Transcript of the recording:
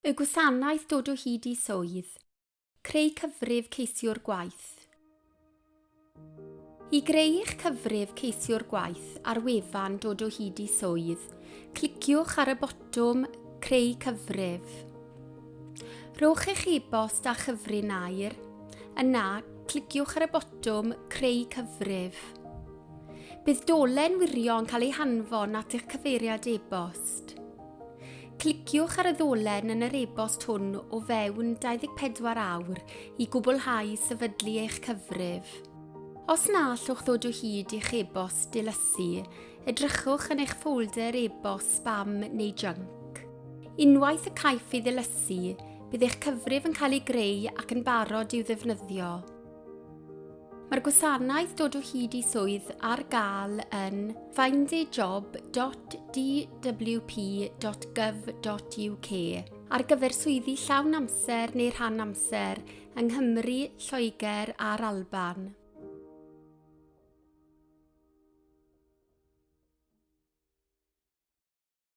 Y gwasanaeth dod o hyd i swydd. Creu cyfrif ceisiwr gwaith. I greu eich cyfrif ceisiwr gwaith ar wefan Dod o Hyd i Swydd, cliciwch ar y botwm Creu Cyfrif. Rhowch eich e-bost a chyfrinair, yna cliciwch ar y botwm Creu Cyfrif. Bydd dolen wirio yn cael ei hanfon at eich cyfeiriad e-bost. Cliciwch ar y ddolen yn yr e-bost hwn o fewn 24 awr i gwblhau sefydlu eich cyfrif. Os na allwch ddod o hyd i'ch e-bost dilysu, edrychwch yn eich ffolder e-bost spam neu junk. Unwaith y caiff ei ddilysu, bydd eich cyfrif yn cael ei greu ac yn barod i'w ddefnyddio. Mae'r gwasanaeth dod o hyd i swydd ar gael yn findajob.dwp.gov.uk ar gyfer swyddi llawn amser neu rhan amser yng Nghymru, Lloegr a'r Alban.